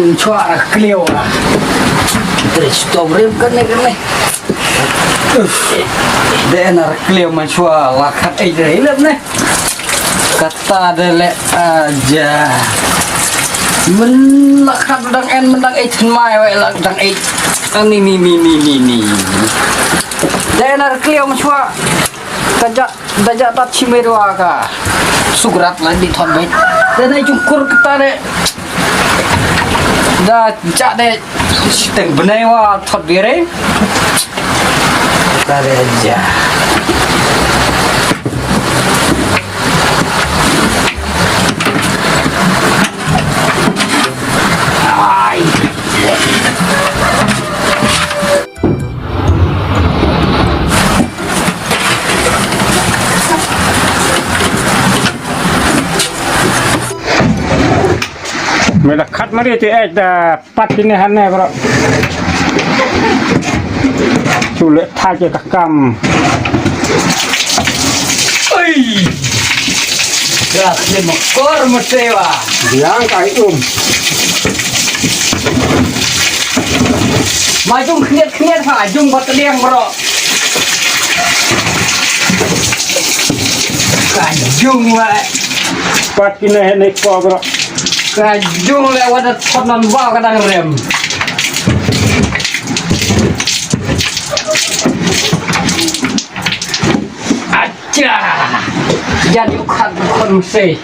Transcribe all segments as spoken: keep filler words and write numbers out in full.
Mynshuwa ra khlem la. Dre stom rim kane kane. Dei na ra khlem mynshuwa la khat ei dre lep ne. Kata de le aja. Myn la khat dang en myn dang ei than mai wei la dang ei. Ani ni ni ni ni ni. Dei na ra khlem mynshuwa. Ka ja da ja ta chimei dua ka. Sugrat la di thon beit. Dei na jungkur kata de. Da ja de. Siteng benai wa thot bere. Kata de ja. Ai. Me la khat mari te ek da pat kine hanne bro. Chule tha ke ka kam. Oi. Gas le makor mesewa. Biang kai um. Majung khniat khniat ha, jung bat liang bro. Ka jung wa. Pat kine hanne ko bro. Ka jung le wa da thot non wa ka dang rem. Acha. Jan yu khat kon se.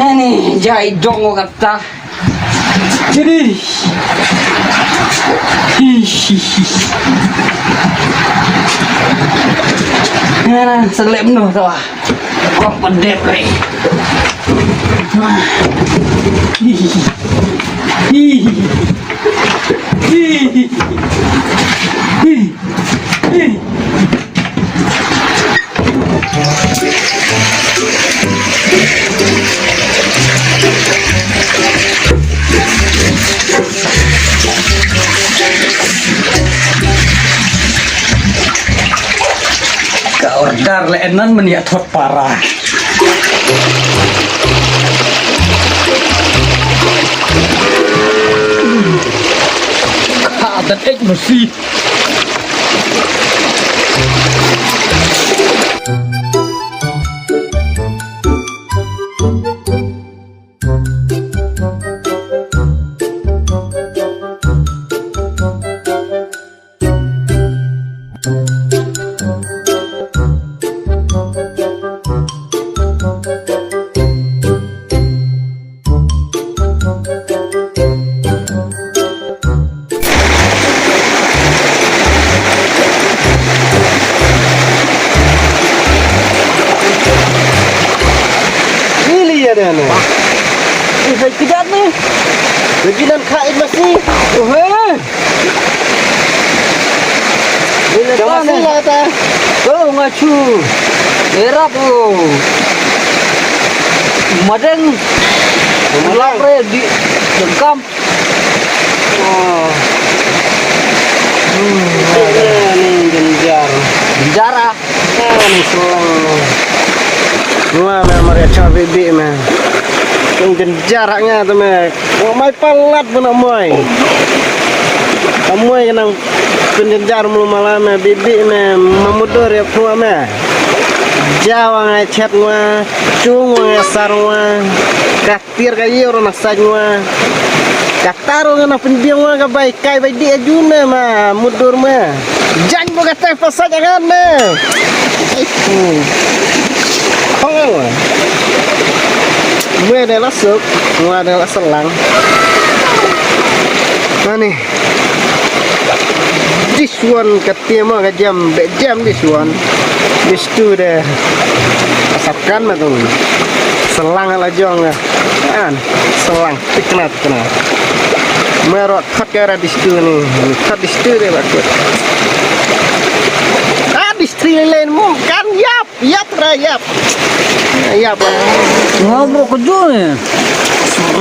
Hani jai dong wa kata. Jadi. Hi hi hi. Ngana selem noh tawa. Kong pendep re. Ka order le enan menia thot para. Ka da ek masi. Ili ya dane. Isai kidat ni. Lagi nan kait masih. Oh, eh. Ila ta ne la ta. Oh, ngachu. Erap, oh. Madeng. Madeng. Lapre di dengkam. Oh. Hmm. Ni genjar. Genjar ah. Ni selang. Wah, memang ya cabe bi meh. Genjar ah nga tu meh. Wa mai palat pun amoy. Amoy ka nang pynjynjar mlu mala me bibi me mamudur ya pua me. Ja wa ngai chet ngwa, chung wa ngai sar ngwa. Ka tiar ka yor na saj ngwa. Ka taro nga na pynbiang ngwa ka bai kai bai di ajun me ma mudur me. Jan bo ka tai pasaj angan me. Hmm. Khong ngwa. Mwe de la suk, mwe de la selang. Ani. This one ka tiama ka jam, be jam this one. This two de. Asapkan ma tu. Selang la jong. An, selang tikna tikna. Mero khat ka ra this two ni. Khat this two de bakut. Ah, this three lane mum kan yap. Yap ra yap. Yap. Ngam ro kujur ni.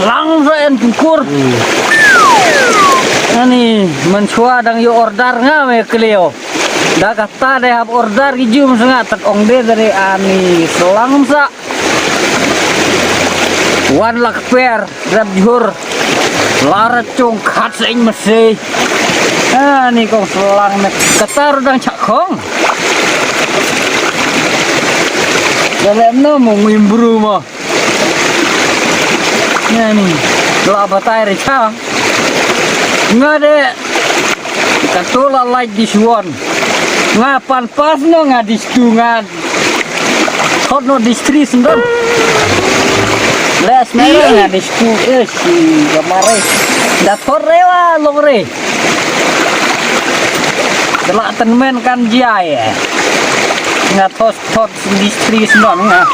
Lang sa en kukur. Ani mynshuwa dang yu order nga me kleo. Da kata de hap order ki jum snga tak ong de dari ani selang sa. Wan lak per rap jhur. Lara chong khat sa ing masi. Ah, ni kong selang ne. Kata ru dang chak kong. Dalam no mo ngim bru mo. Nga ni la batai re cha. Nga de kato la lai disuan. Nga pan pas no nga distu nga. Thot no distri sendon. Les mera nga distu eh si gamare. Da thot rewa long re. Dela tenmen kan jia ye. Nga thot thot distri sendon nga.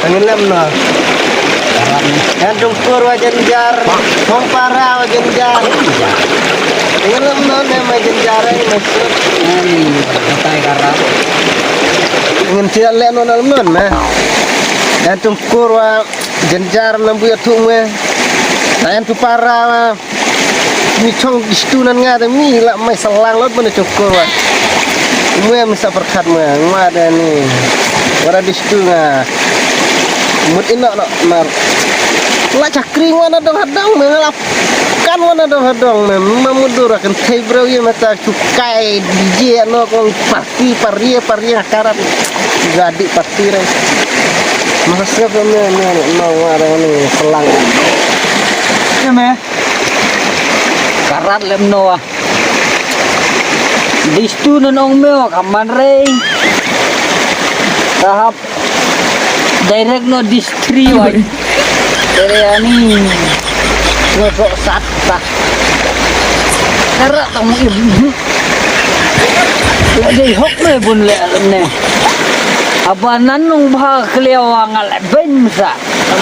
Ngelem no. Yang jungkur wa jenjar, hong para wa jenjar. Ngelem no ne ma jenjar ai masuk. Ngan tai karap. Ngen cia le no nalem non ma. Yang jungkur wa jenjar nam buya tu me. Yang tu para wa. Mi chong distu nan nga de mi la mai salang lot bane chong ko wa. Mwe mi sa perkat mwe ngwa de ni. Wara distu nga. Mut ino no mar. La chakri ngwa na dong hadong me la kan ngwa na dong hadong me ma mudur akan thei bro ye mata chukai je no kong parti parie parie karat. Jadi parti re. Masa sep me me no ngwa de ni salang. Ye me. Karat lem no ah. Distu non ong meo kaman rei. Tahap direct no distri wai. Tere ani. No sok sat ta. Karat tong im. Lagi hok me bun le ne. Apa nanung bha kliawa ngal ben sa.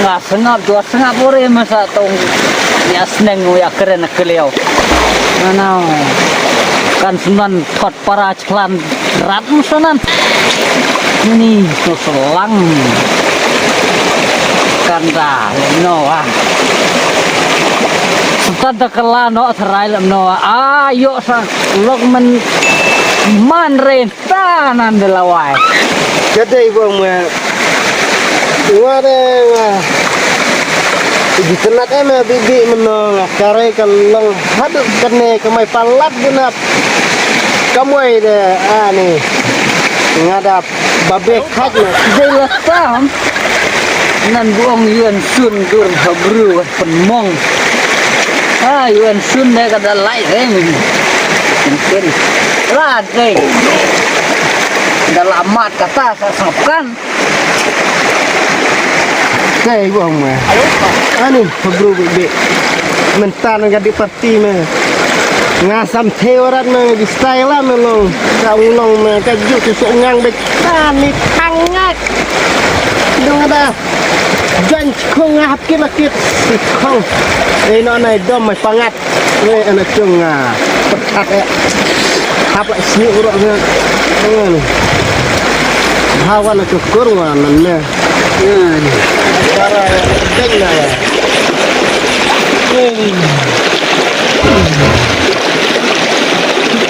Nga sengap dua sengap ore masa tong ya seneng ya keren keliau. Manau kan sunan thot para chlan rat sunan. Ini selang kanda no ah. Setan da kala no serai lem no ah yo sa lok men man ren. Tanan de lawai. Kadai bong ma. Wa de wa. Di tenat em bi bi meno nga kare ka long haduk kene ka mai palat bunap. Kamoi de ani. Ngadap babe khaj na. Dei la tam. Nan buong yuan sun dur ha bru. Pynmong. Ah, yuan sun de ka da lai reng. Mungkin. Lah dei. Da lamat kata sa sopkan. Dei bong me. Ani pagru bebe. Mentan ga di parti me. Nga sam the orat me di style me long. Ka ulong me ka juk su ngang be. Ani tangak. Dong ada. Jan chikong nga hap kit la kit. Chikong. Eh no nai dom mai pangat. Eh ana chung nga. Perkat eh. Hap la sini urok nga. Ngan. Hawa na chukur nga nan ne. Ngan. Bara ya. Deng na ya. Ngan.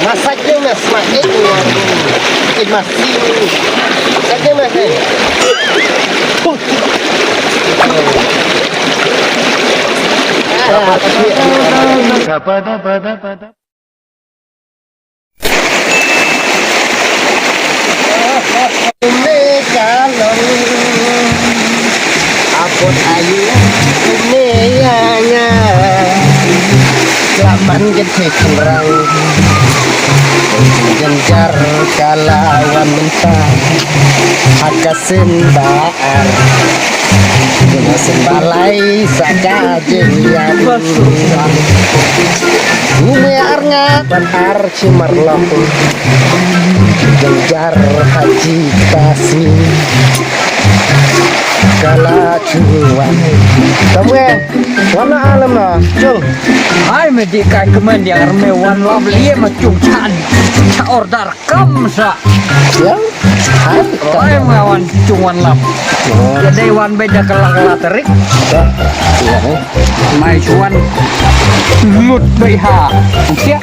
Masak je mas ma eh. Eh mas. Masak je mas eh. Umi kalong apot ayu umi ya nga laban gede kurang genjar kalawan mentah akasin ba Ar. Guna sembalai saka jingyan. Ume ar nga ban ar chimar lok. Jengjar haji tasi. Kala chuan. Tamwe. Wana alam na. Jung. Hai me di kai kemen di arme wan lap lie ma chung chan. Cha order. Kam sa. Ya. Hai. Oi, ma wan chung wan lap. Ya. Ya dei wan be da kala kala terik. Ya. Ya. Mai chuan. Lut be ha. Ya.